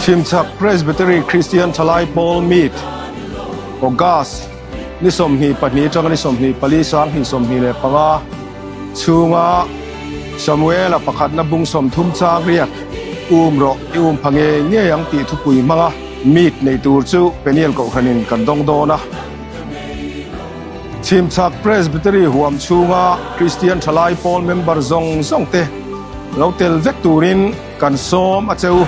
Chhimchhak Presbytery Christian Thalai Pawl Meet, August ni 22 atanga ni 24 2025 chhunga Samuela pakhatna bung 30 chang riak um rawh i um pha ngei ngei ang tih thupui hmanga meet nei tur chu Peniel Kohhranin kan dawng dawn a. Chhimchhak Presbytery huam chhunga Kristian Thalai Pawl member zawng zawng te lo tel vek turin kan sawm a che u.